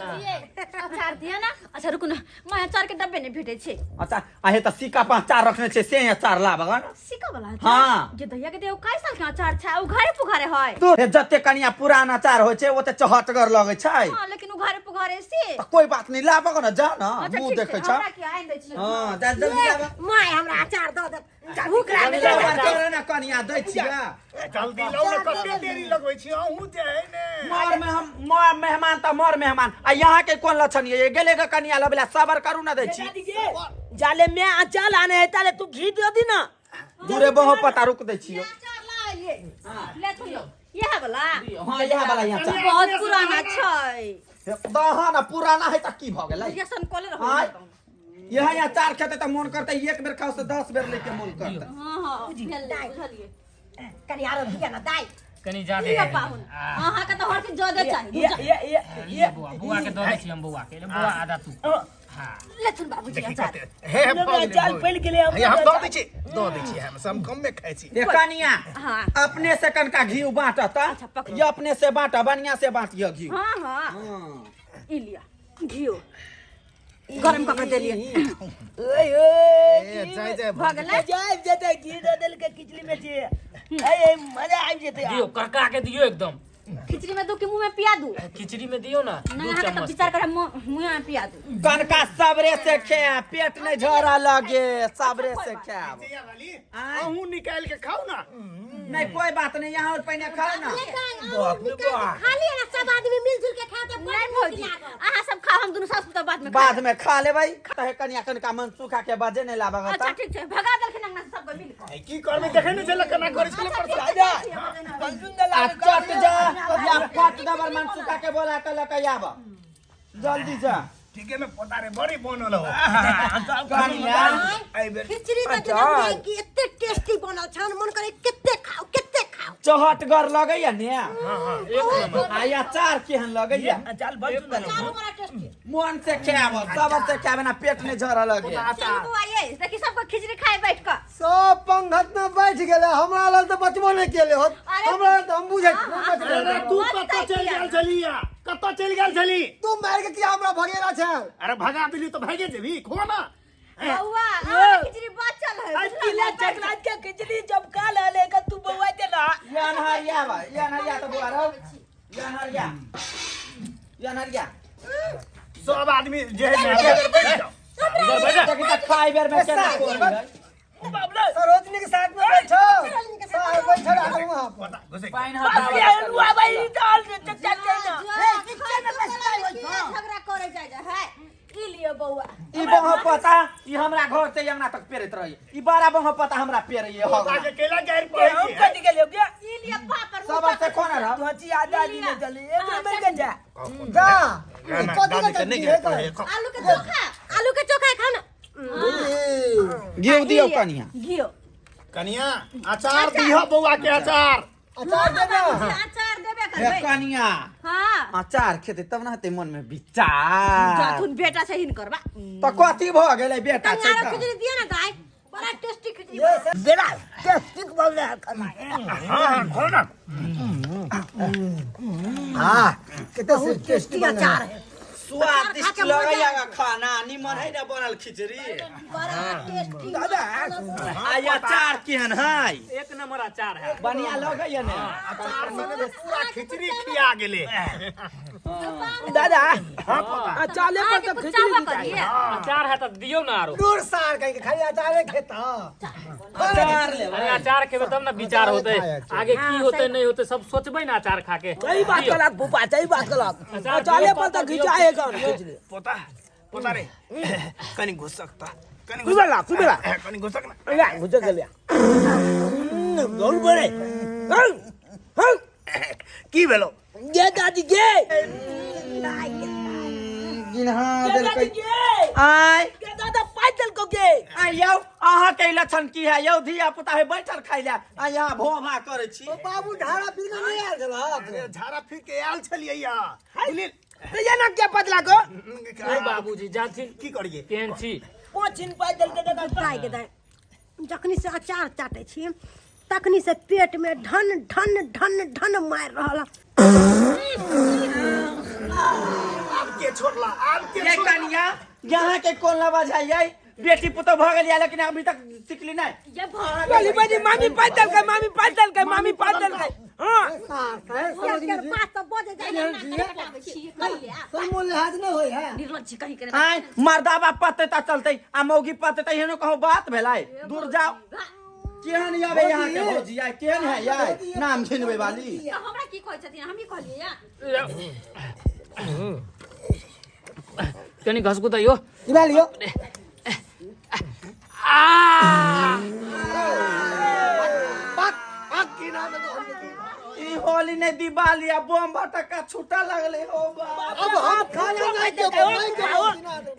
S3: अचार दिया ना। अच्छा रुकू ना, मैं अचार के डब्बे नहीं भेटे छे।
S5: अच्छा आहे त सिक्का पाँच चार रखने छे से अचार लाब गन।
S3: सिक्का वाला अचार?
S5: हाँ।
S3: जे दहिया के देव काय साल के अचार छै, उघारे पुघारे है।
S5: तो हे जते कनिया पुरान अचार होइ छै ओते चहटगर लगै छै।
S3: हाँ लेकिन उघारे पुघारे से।
S5: त कोई बात नहीं, लाब गन जा ना,
S3: अच्छा,
S5: मुंह
S3: ठीक
S5: देखै
S3: छै,
S5: छ।
S3: हमरा के आनि दै छी।
S5: हां, जा जल्दी लाब।
S2: My हमरा अचार दऽ दे, भूख लागल।
S5: सबर करे ना कनिया, दै छियै।
S6: जल्दी लाउ ने, कते देरी लगबै छी अहूँ जे है ने।
S5: मर में हम मर मेहमान त मर मेहमान, आ यहाँ के कोन लक्षण ये गेले ग कनिया लबला, सबर करू ना दै छी।
S1: जाले में अचार आने है ताले तू घी दे दी ना।
S5: दूरे बहु पता रुक दै छियो।
S3: अचार ला आइए ले तू लो यह वाला।
S5: हां यह वाला यहाँ चार।
S3: बहुत पुराना छै।
S5: दहा ना पुराना है त की भ गेलै?
S3: ये सन कोले रहो।
S5: हाँ। यह यहाँ चार खेते त मन करते एक बेर खाओ से 10 बेर लेके मन करते।
S3: हां हां बुझलिए।
S2: कनी आरो दिया ना दाई।
S7: कनी जादे
S3: लिअ पाहुन, अहाँ के तो हर चीज जादे चाही।
S1: ये ये ये
S7: ये बुआ, बुआ के दऽ दै छी हम, बुआ के बुआ आधा तू। हां
S3: लेथुन बाबूजी अचार।
S6: हे हे
S1: अचार पड़ गेलै।
S6: हे हम दऽ दै छी, दऽ दै छी, हम सब कम में खाइ छी।
S5: ये कनिया
S3: हां
S5: अपने से कनका घी बांटत।
S3: अच्छा, पकड़ो।
S5: ये अपने से बांट, बढ़िया से बांटियो घी।
S3: हां हां
S5: हां
S3: ई लिअ घियो गरम कऽ के देलियै।
S1: ओए ओए
S6: जाय जाय
S3: भऽ गेलै।
S1: जाय जेतै घी दऽ देलकै खिचड़ी में छै। ए मजा आबि जेतै।
S7: दियो करका के दियो एकदम।
S3: खिचड़ी में दू कि मुंह में पिया दू?
S7: खिचड़ी में दियो ना।
S3: नहीं अहाँ के तो विचार करे मुंह में पिया दू।
S5: कनका सबरे से खे, पेट नहीं झरा लगे, सबरे से खाब।
S6: अहूँ निकाल के खाओ ना।
S5: नहीं कोई बात नहीं, यहाँ और पहिने खाओ ना।
S2: खाली ना सब आदमी मिलजुल के खाओ तो
S3: नहीं भौजी अहाँ सब खाओ, हम दुनू सास पुतोह बाद में
S5: बाद में खा लेबै। तहे कनिया कनका मन सुखा के बजे नहीं लाबग।
S3: अच्छा ठीक छै, भगा देलखिन अंगना से सब मिल के।
S6: की करबै देखै नै छलै केना करै छलै परसों।
S5: आ चट जा या फट दबर मन सुखा के बोला के लके आब जल्दी जा।
S6: ठीके में पोता रे बड़ी बनल हो
S5: कनिया
S6: एहि बेर
S2: खिचड़ी त जनम कि एते टेस्टी बनल छन, मन करे कते खाओ कते खाओ।
S5: चहटगर लगैया ने।
S7: हां हां एक नंबर।
S5: आ अचार केहन लगैया?
S1: अचार बड़ सुंदर।
S2: अचार बड़ा टेस्टी।
S5: मन से खाब, सबर से खाब ना पेट नहीं झरा लगे।
S3: चलू बौआ ये देखी सबको खिचड़ी खाए बैठ के।
S4: सब पंगत में बैठ गेले, हमरा लग त बचबो नहीं केले होत। हमरा त हम बुझै
S6: अरे तू कतऽ चलि गेल छलिया? कतऽ चलि गेल छली
S4: तू मार के किया हमरा भगेला छै?
S6: अरे भगा देली तो भागे जेबी, खो ना
S3: बौआ। अहाँ खिचड़ी बचल है।
S1: आज तिला चकरात के खिचड़ी जब का ले का तू बौआ के ना।
S5: या नहरिया बा, या नहरिया तो बुआ रहो, या नहरिया, या नहरिया।
S6: सब आदमी जे है ना बैठ जाओ।
S5: देखी त खाइ बेर में केना कोन है।
S4: सरोजनी के साथ में बैठो, साहब बैठल आदमी वहां पर।
S6: पता घुसे
S5: पानि
S1: बाप रे हलुआ भाई दाल रे चचा चचा।
S3: झगड़ा करे जाय जा है। ई लियो बौआ
S5: ई बह पता ई हमरा घर से अंगना तक पेरैत रही। ई बड़ा बह पता हमरा पेरैये हो।
S6: पोता के केला गारि पड़ै
S1: हम
S6: छै।
S1: कथि गेलियो गे?
S3: ई लियो पापड़।
S5: सबर से कोना रह?
S1: तू हची आधा आदमी नहीं चली एक नंबर के जा।
S4: जा
S6: ना, ना,
S4: कथी
S6: दादी
S4: के
S6: के नहीं
S4: चटनी
S6: गारि
S4: है
S6: पड़ै है।
S3: आलू के चोखा, आलू के चोखा खाओ ना।
S5: घिउ दियौ कनिया।
S3: घियो
S6: कनिया अचार दिह बौआ के अचार।
S4: अचार देना।
S3: अचार देबे
S5: हे
S3: करबै।
S5: कनिया
S3: हां
S5: अचार खेतै तब ना हेतै मन में विचार।
S3: जाथुन बेटा छै हिनकर बा।
S5: त कथी भ गेलै बेटा छै
S2: कनी आरो
S5: त?
S2: खिचड़ी दिया ना दाई, बड़ा टेस्टी खिचड़ी।
S1: बेटा टेस्टी बोल रहा खाना।
S6: हां हां खो ना।
S4: हां कितना टेस्टी
S2: अचार है,
S5: स्वादिष्ट लगैया खाना, निमन है ना बनल खिचड़ी।
S2: बड़ा टेस्टी।
S1: दादा
S5: आ अचार केहन है?
S7: एक नंबर अचार है,
S5: बढ़िया लगैया ने।
S6: अचार संगे पूरा खिचड़ी खिया गेलै।
S1: दादा
S6: हां पोता
S1: अचाले पर तो खिचड़ी
S3: करिए।
S7: अचार है त दियो ना आरो।
S4: दूर सार कह के खाली अचारे खेता।
S5: अचार लेबै।
S7: अरे अचार खेबै तब ना विचार होतै, आगे की होतै नहीं होतै सब सोचबै ना अचार खा के।
S1: सही बात कलक फूफा, सही बात कलक। अचाले पर तो खिंचाएगा खिचड़ी।
S6: पोता पोता रे कनी घुसक त कनी
S1: कुबेला कुबेला
S6: कनी घुसक ना।
S1: या घुसक गेलिया गौल बड़े। हं हं
S6: की भेलो
S1: गे दादी गे?
S5: गिनहा
S1: गे
S5: देलकै।
S1: दादी गे।
S5: आय
S1: गे दादा पाइ देलको गे।
S5: आय यौ अहाँ के लक्षण की है यौ? धिया पुता है बैठल खाइ ले आ यहाँ भो भा करै छी।
S4: ओ बाबू ढारा फिर के नहीं आयल छलहक?
S6: अरे झाड़ा फिर के आयल छलियै या
S1: तो ये ना क्या पतला को
S7: ओ बाबूजी जाथिन
S6: की करिए
S7: केहन छी?
S1: पोछिन पाइ देलकै देखा।
S2: दाई के दाई, जखनी से अचार चाटे छी तखनी से पेट में ढन ढन ढन ढन मारि रहल।
S6: आब के छोड़ला आब के
S5: ये
S6: छोड़ला
S5: कनिया यहाँ के कोन लवा जाइए बेटी पुतो भऽ गेल या लेकिन अभी तक सिखली नहीं
S8: ये भा
S1: बोली बजी मामी पैदल के मामी पैदल के मामी पैदल के हां
S2: बात तो बजे जाय
S4: सब मोल लिहाज नहीं होय है
S8: निर्लज्ज कहीं करे
S5: आय मर्दाबा पते ता चलते आ मौगी पते ता एहनो कहूँ बात भेलै दूर जाओ केहन आबे यहाँ के भौजी आय केहन है यार नाम छिनबै वाली
S8: तऽ हमरा की कहै छथिन हमही कहलियै या
S7: कनि घसकू तऽ यौ
S4: इबा लियो
S7: आ
S4: पाक पाक की नाम है तो हम
S5: ई होली ने दिवाली आ बम भटका छूटा लगले हो बा
S4: अब हम खाना नहीं देबो नहीं देबो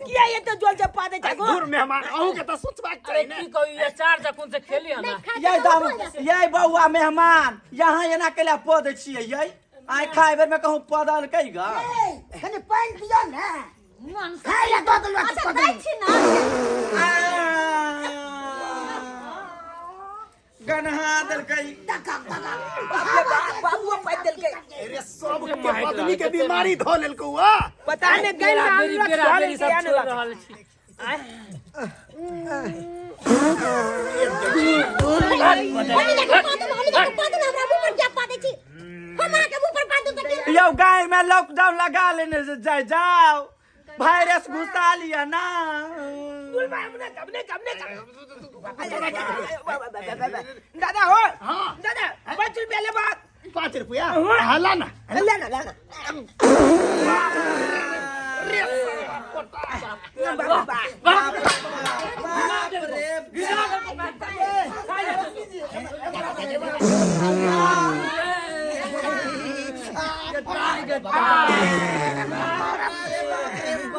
S1: किया ये तो जोल जब पादे जागो
S6: दूर मेहमान अहूँ के तऽ सोचबाक
S7: अरे
S6: चाही ने
S7: की कहू ये चार जखन से खेली हन
S5: ये दाम ये बौआ मेहमान यहाँ एना केला पद छियै ये आइ खाय बेर में कहूँ पदल कै गा
S2: कनि पानि दियौ ने खाय लए दऽ देलक
S3: अच्छा दै छी ना
S5: गनहा देलकै
S1: बाबू पैदल के
S6: अरे सब के पत्नी के बीमारी धऽ लेलकौ आ
S1: पता नहीं गइल
S7: बेरा
S1: ना
S7: बेरी बेरा बेरी सब छोड़ रहल छी
S2: हमी जाके पादू ना हमी जाके पादू ना हमरा मुंह पर क्या पादै छी हम अहाँके मुंह पर पादू तऽ की
S5: यौ गाय में लॉकडाउन लगा लेने से जाय जाओ वायरस घुसा लिया ना
S1: दादा हो
S6: हाँ।
S1: दादा 5 रुपया ले बात
S6: 5 रुपया हाँ ला ना
S1: लेना लेना बाबा
S5: बाप रे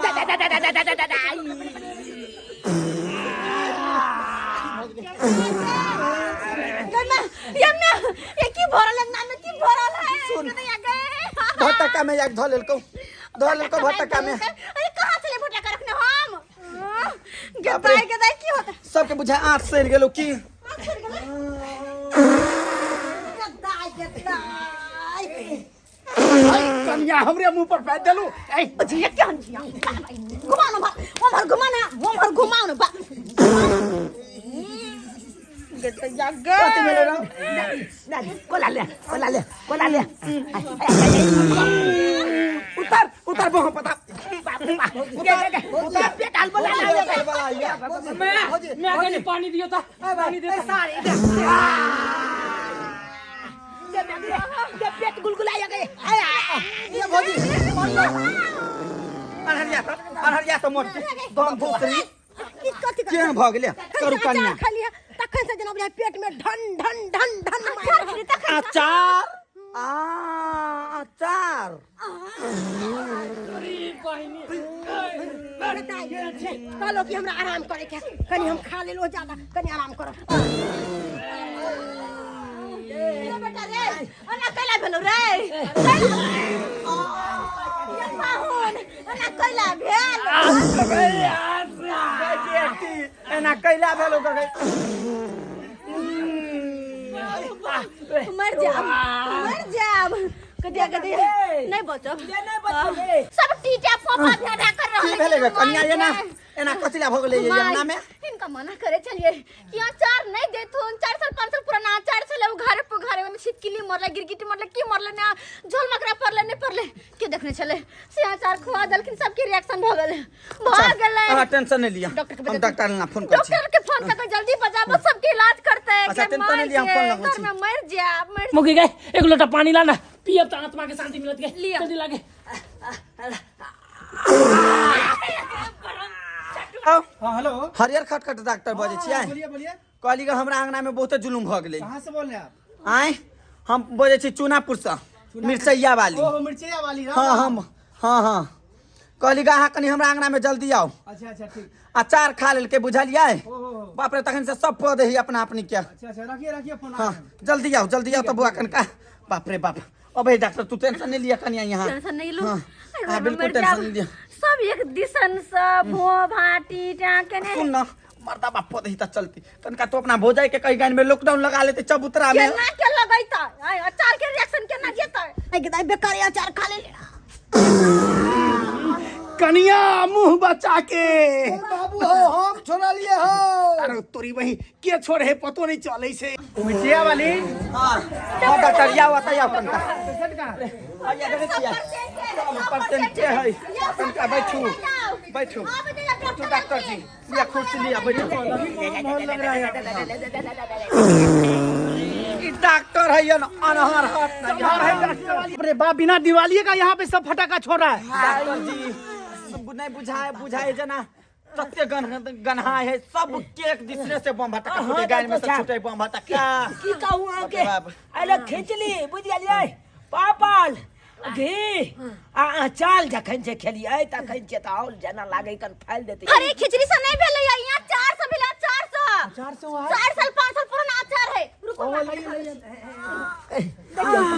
S1: दादा दादा दादा दादा दादा
S3: ये मैं ये की भरल है नाम की भरल है
S5: सुन।
S3: कन्हैया गए
S5: भटका में एक धऽ लेलकौ धऽ लेलकौ भटका में
S3: अरे कहाँ से ले भटका रखने हम
S5: बाप रे।
S3: गदाई गदाई की होता
S5: सबके बुझाय आँख सड़ि गेलौ की
S2: गदाइ गदाइ
S6: कनिया हमरे मुंह पर फेंक देलू ऐ
S3: जी क्या घुमा ना उम्हर घुमा ना उम्हर घुमाओ ना बा
S5: कथी भेलै रौ
S1: दादी कोला ले कोला ले कोला ले
S5: उतर उतर बहु पता
S1: बाप रे बाप उतर पेट हाल बोला
S5: उतर बला या
S7: मैं मैं कनि पानी दियो त पानी दियो त।
S1: पेट गुलगुलाया गए
S4: ये भौजी
S5: अनहरिया त अनहरिया त मोट दम भोसरी
S2: की कथी
S5: केहन भऽ गेलै करू कनिया
S2: खाली तखन से जेना बुझाय पेट में ढन ढन ढन ढन मारि रहल।
S5: अचार आ अचार
S7: अरे बहिनी
S2: बताइ, कहलो कि हमरा आराम करे के है। कनि हम खा लेलो ज्यादा कनि आराम करो
S3: रे बेटा रे ओना कैला भेलो रे ये पाहुन ओना कैला भेल
S5: गै बेटी एना कैला भेलो गै
S3: मर जाब मर जाब कदिया कदिया नहीं बचब
S1: नहीं बचब, ए।
S3: सब टीचा पोपा भेड़ा कर रहल
S5: की भेलै गे कनिया एना एना कथी ला भऽ गेलै ये अंगना में
S3: इनका मना करे चलिए कि अचार नहीं देथुन 4 साल 5 साल पुराना अचार छले उ घर पर घर में छिपकली मरले गिरगिट मरले की मरले ना झोल मकरा पड़ले नहीं पड़ले के देखने छले से अचार खुआ देलखिन सबके रिएक्शन भ गेलै भ गेलै
S5: अहाँ टेंशन नहीं लिया
S3: डॉक्टर के
S5: हम
S3: बजा-
S5: डॉक्टर ला फोन करै छी
S3: डॉक्टर के फोन करके जल्दी बजाबो सबके इलाज करते
S5: अच्छा,
S3: के
S5: टेंशन नहीं
S3: मर
S5: लिया, हम फोन
S3: जे,
S5: लगबै
S3: घर
S5: छी।
S3: में मर जाब मर
S7: मुगी गए एक लोटा पानी लाना पियब त आत्मा के शांति मिलत गए
S3: लिअ।
S7: जल्दी लागे
S5: आओ
S9: हाँ हेलो
S5: हरियर खटखट डॉक्टर बजै छियै
S9: बोलिए बोलिए
S5: कहली कि हमरा अंगना में बहुते जुलुम भऽ गेलै
S9: कहाँ से बोल रहे हैं आप
S5: आँय हम बजै छी चूनापुर से मिरचैया वाली
S9: ओहो मिर्चैया वाली ना
S5: हाँ हम हाँ हाँ कहली कि अहाँ कनि हमरा अंगना में जल्दी आउ
S9: अच्छा अच्छा ठीक
S5: अचार खा लेलकै बुझलियै
S9: ओहो
S5: बाप रे तखन से सब पद ही अपना अपनी के
S9: अच्छा अच्छा रखिए रखिए फोन
S5: हाँ जल्दी आओ जल्दी आओ तो बुआ कनका बाप रे बाप अबे डॉक्टर तू टेंशन नहीं लिया कनिया यहाँ
S3: टेंशन नहीं लू
S5: हाँ,
S3: अरे
S5: हाँ
S3: मर
S5: बिल्कुल
S3: जाब।
S5: टेंशन नहीं लिया
S3: सब एक दिसन सब भो भाटी टाके ने
S5: सुन न मर्दा बाप पद ही त चलती तनका तो अपना भौजाई के कहीं गान में लॉकडाउन लगा लेते चबूतरा में।
S3: केना के लगैता आय अचार के रिएक्शन केना जेतै?
S2: आइ दाइ बेकार अचार खा ले।
S6: कनिया मुंह बचा के
S4: बाबू हो हम छोड़ा लिए हो।
S6: अरे तोरी वही के छोड़ है पतो नहीं चले से।
S9: मिर्चिया वाली।
S5: हां हां डॉक्टर या आता या तनका आया देखै छियै परसेंट के है तनका बैठू बैठू बैठू डॉक्टर जी या कुर्सी लिया बैठू। ई डॉक्टर है न अनहर हाथ नहीं।
S9: अरे बाप बिना दिवाली का यहाँ पे सब फटाका छोड़ रहा है।
S5: डॉक्टर जी नहीं बुझाए बुझाए जना तते गन्हा है सब केक दूसरे से बम फटाका फूटे गाय में से छूटे बम फटाका।
S1: की कहूं अहाँके अरे खिचली बुझि गेलियै पापड़ घी आ अचार जखन से खेलियै तखन से तऽ आओर जेना लागै कन फैल देतै।
S3: अरे खिचड़ी से नहीं भेलै यहाँ 400 भेलै 400
S9: 400
S3: 4 साल 5 साल पुराना अचार है। रुको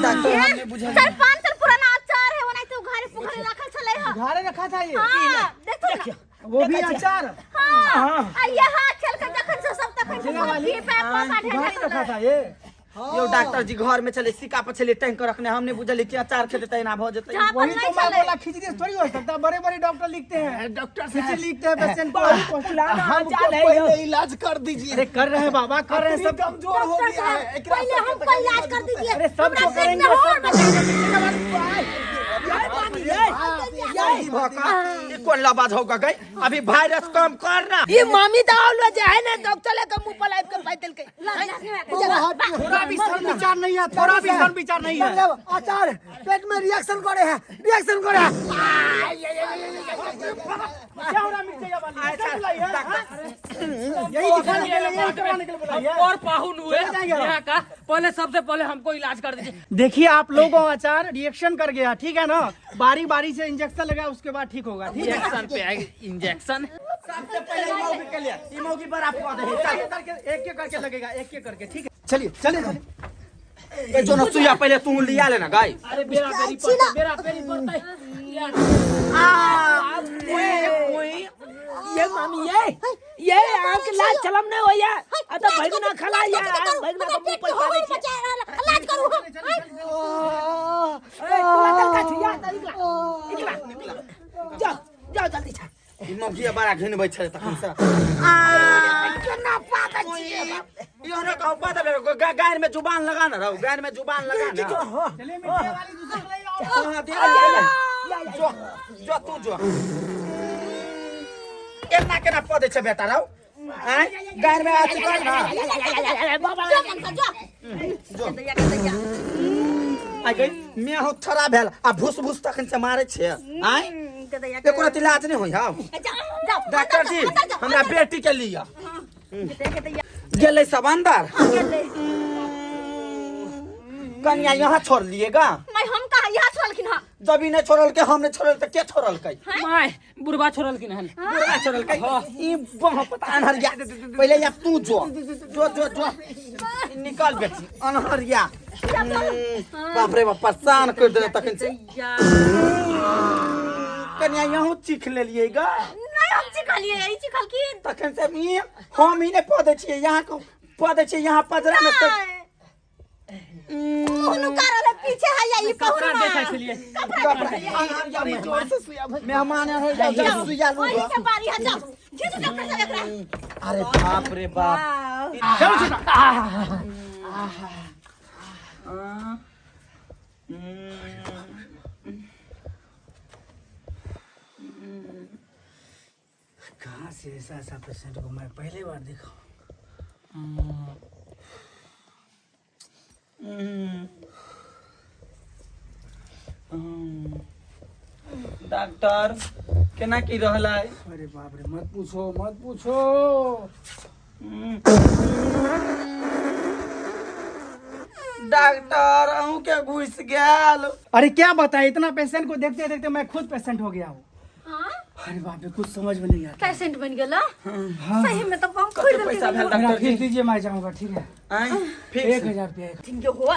S5: डॉक्टर हमने बुझा
S3: 4-5 साल पुराना अचार है ओनाहिते घरे पोखरे रखल छलै ह।
S9: घरे रखा था ये।
S3: हां देखो
S9: वो भी अचार।
S3: हां आ यहाँ खेल के जखन से सब तखन से
S9: घरे रखा था ये।
S5: यो डॉक्टर जी घर में चले सिक्का पर चले टैंकर रखने हमने बुझली कि अचार खेते त एना भ जेतै।
S9: वही तो मैं बोला खिचड़ी से थोड़ी हो सकता, बड़े बड़े डॉक्टर लिखते हैं,
S6: डॉक्टर
S9: खिचड़ी लिखते हैं पेशेंट को।
S1: हमको
S6: पहले इलाज कर दीजिए।
S9: अरे कर रहे हैं बाबा कर रहे हैं, सब
S6: कमजोर हो गया है
S2: पहले हमको इलाज कर दीजिए।
S9: अरे सबको करेंगे।
S5: कोन लबाज होगा गई अभी वायरस कम कर ना।
S1: ये मामी तो आवलो जे है ना डॉक्टर ले के मुंह पर लाइव के पाई देलकै।
S9: थोड़ा भी सर विचार नहीं है, थोड़ा भी सर विचार नहीं है।
S4: अचार पेट में रिएक्शन करे है, रिएक्शन करे है।
S9: क्या हो रहा है मिर्चैया वाली? यही दिखाने के लिए, यही करवाने के लिए बुलाई है।
S7: और पाहुन हुए यहाँ का पहले सबसे पहले हमको इलाज कर दीजिए।
S9: देखिए आप लोगों अचार रिएक्शन कर गया, ठीक है ना? बारी बारी से इंजेक्शन लगा उसके बाद ठीक होगा। ठीक है
S7: इंजेक्शन पे इंजेक्शन
S5: सबसे पहले मौगी के लिए ई मौगी बड़ा पौधे है।
S9: चल एक एक करके लगेगा, एक एक करके, ठीक है? चलिए चलिए चलिए।
S5: ए जो न सुइया पहले तू लिया लेना गाय।
S7: अरे बेरा पेरी पड़ते, बेरा पेरी पड़ते।
S5: आ ओए ओए
S1: ये मामी ये आंख लाज चलम नहीं होया आ त भगना खला या भगना के मुंह पर पारे छै।
S2: इलाज करू हम।
S1: ए तू अंदर का छिया निकला निकला जाओ जाओ जल्दी जा।
S5: ई मौगी बड़ा घिनबै छै तखन से।
S1: आ केना पागल छियै
S5: यो न कहू पता गाय में जुबान लगा ना रहो, गाय में जुबान लगा ना।
S9: चलिए मिर्चिया वाली दूसरा ले आओ।
S5: हां दे जो जो तू जो केना केना पदे छै बेटा रौ हैं गाय में आ चुका ना
S3: जो
S5: जो आ गई मैं हो थरा भेल आ भूस भूस तखन से मारे छै आय एको रति इलाज नहीं होई। हां डॉक्टर जी हमरा बेटी के लिए गेलै सब अंदर कन्या यहाँ छोड़ लिएगा।
S3: मैं हम कहा यहाँ छोड़लखिन हां?
S5: जब ई नहीं छोड़लकै हम नहीं छोड़ल त के छोड़लकै?
S7: My बुढ़बा छोड़लखिन हन।
S5: बुढ़बा छोड़लकै ई बह पता अनहरिया पहले या तू जो जो जो जो निकल बेटी अनहरिया। बाप रे बाप परेशान कर देले तखन से। कन्या यहाँ चीख लेलिएगा?
S3: नहीं हम चिखलिए, ई चिखलखिन
S5: तखन से ई हम ही नहीं पदे छियै यहाँ को पदे छियै यहाँ पजरा में से
S3: मुंह नुका रहल पीछे है या ई
S7: कपड़ा देखै छलियै।
S5: मेहमान है सुइया लू।
S3: ओही के बारी है जाओ घीचू डॉक्टर साहब एकरा।
S5: अरे बाप रे बाप
S9: चलो छोटा।
S4: कहाँ से ऐसा ऐसा पेशेंट को मैं पहली बार देखा हूँ।
S5: डॉक्टर केना की रहल है?
S4: अरे बाप रे मत पूछो मत पूछो।
S5: डॉक्टर अहूँ के घुस गेल।
S9: अरे क्या बताए, इतना पेशेंट को देखते देखते मैं खुद पेशेंट हो गया हूँ। अरे बाप रे कुछ समझ में नहीं आता।
S3: पेशेंट बन गेला? हाँ। सही में तो हम खुद
S5: पैसा भेल
S9: मेरा
S5: डॉक्टर
S9: फीस
S5: जी?
S9: दीजिए मैं जाऊंगा, ठीक है?
S5: आँय, फीस
S9: 1000 रुपया।
S3: जिनके हुआ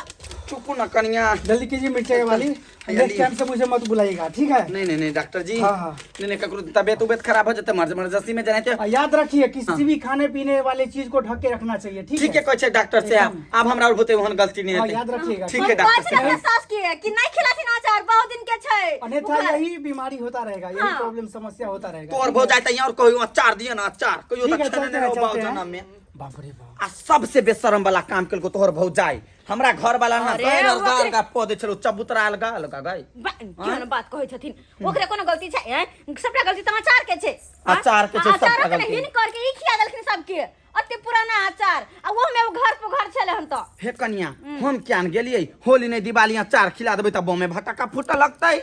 S5: चुपू ना कनिया।
S9: जल्दी कीजिए मिर्चाई वाली, नेक्स्ट टाइम से मुझे मत बुलाइएगा, ठीक है?
S5: नहीं नहीं नहीं डॉक्टर जी।
S9: हाँ, हाँ।
S5: नहीं नहीं, ककरो तबियत उबियत खराब हो जाते मर्जेंसी में जाने
S9: और याद रखिए किसी भी खाने पीने वाले चीज को ढक के रखना चाहिए, ठीक
S5: ठीक है कहै छै डॉक्टर साहब, आब हमरा और होते ओहन गलती नहीं
S9: हाँ,
S5: हेतै।
S9: याद रखिएगा।
S5: ठीक है डॉक्टर
S3: कहै छै अपना
S5: साहब।
S3: सास के कि नहीं खिलाथिन अचार, बहुत दिन के छै।
S9: अन्यथा यही बीमारी होता रहेगा, यही
S3: हाँ।
S9: प्रॉब्लम समस्या होता रहेगा।
S5: तोर भौ जाय त और कहियो अचार दिए ना अचार, कहियो
S9: ठीक
S5: त
S9: है,
S5: खेने
S9: चलते
S5: नहीं
S9: हैं,
S5: रहो बाऊ
S9: चलते हैं।
S5: जन्म में।
S9: बाप रे बाप।
S5: आ सबसे बेशरम वाला काम केलको तोहर भौजाई, हमरा घर वाला ना
S3: अरे,
S5: गैर
S3: ओकरे-
S5: अलगा अलगा पौधे छलो चबूतरा अलगा अलगा गई।
S3: केहन बात कहै छथिन, ओकरे कोनो गलती छै? हैं? सबटा गलती तऽ अचार के छै। हाँ?
S5: अचार के छै,
S3: अचारो
S5: सबटा
S3: के
S5: गलती।
S3: हिन करके ई खिया देलखिन सबके, अते पुराना अचार, आ ओहो में ओ घर पर घर छलै हन तऽ।
S5: हे कनिया, हम क्या गेलियै होली नहीं दिवाली अचार खिला देबै तऽ बमे भटका फूटऽ लगतै।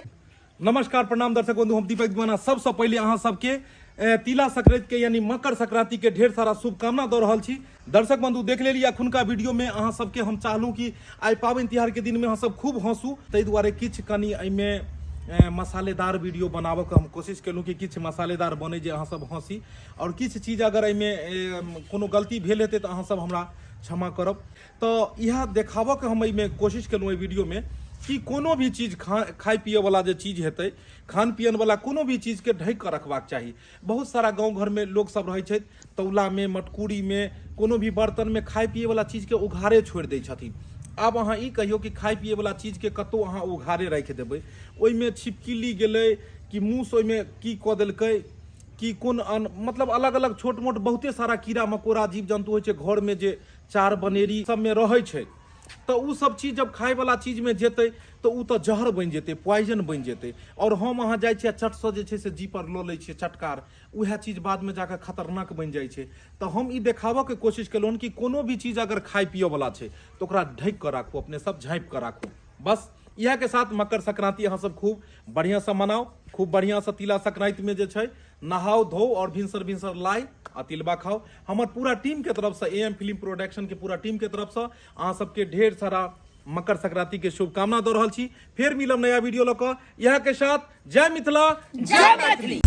S10: नमस्कार प्रणाम दर्शक बंधु, हम दीपक दीवाना सबसे पहले अहाँ सबके तिला संक्रांति के यानी मकर संक्रांति के ढेर सारा शुभकामना दऽ रहल छी। दर्शक बंधु देख लेलियै अखुनका वीडियो में अहाँ सबके हम चाहलहुँ कि आइ पाबनि तिहार के दिन में अहाँ सब खूब हंसू, ताहि दुआरे किछु कनि एहिमे मसालेदार वीडियो बनाबऽके हम कोशिश केलहुँ कि किछु मसालेदार बनै जे अहाँ सब हंसी, और किछु चीज अगर एहिमे कोनो गलती भेल हेतै तऽ अहाँ सब हमरा क्षमा करब। तऽ इएह देखाबऽके हम एहिमे कोशिश केलहुँ एहि वीडियोमे कि कोनो भी चीज खाय पियऽवला जे चीज हेतै, खान पियनवला कोनो भी चीजके ढकि कऽ रखबाक चाही। बहुत सारा गाँव घरमे लोकसब रहै छथि, तौलामे मटकूरीमे कोनो भी बर्तनमे खाय पियऽवला चीजके उघारे छोड़ि दै छथिन। आब अहाँ ई कहियौ कि खाय पियऽवला चीजके कतहु अहाँ उघारे राखि देबै, ओहिमे छिपकिली गेलै कि मूस ओहिमे की कऽ देलकै कि कोन अन्न, मतलब अलग अलग छोट मोट बहुते सारा कीड़ा मकोड़ा जीव जन्तु होइ छै घरमे जे चार बनेरी सबमे रहै छै, तऽ ओ सब चीज जब खायवला चीजमे जेतै तऽ ओ तऽ जहर बनि जेतै, पॉइजन बनि जेतै। आओर हम अहाँ जाइ छियै चटसँ जे छै से जीपर लऽ लै छियै चटकार, उएह चीज बादमे जाकऽ खतरनाक बनि जाइ छै। तऽ हम ई देखाबऽके कोशिश केलहुँ हन कि कोनो भी चीज अगर खाय पियऽवला छै तऽ ओकरा ढकि कऽ राखू, अपने सब झाँपि कऽ राखू। बस इएहके साथ मकर संक्रांति अहाँ सब खूब बढ़िआँसँ मनाउ, खूब बढ़िआँसँ तिला संक्रांतिमे जे छै नहाओ धो और भिनसर भिनसर लाई आ तिलबा खाओ। हमर पूरा टीम के तरफ से, ए एम फिल्म प्रोडक्शन के पूरा टीम के तरफ से अहाँ सबके ढेर सारा मकर संक्रांति के शुभकामना दऽ रहल छी। फेर मिलब नया वीडियो लऽ कऽ, इएह के साथ जय मिथिला,
S1: जय मैथिली।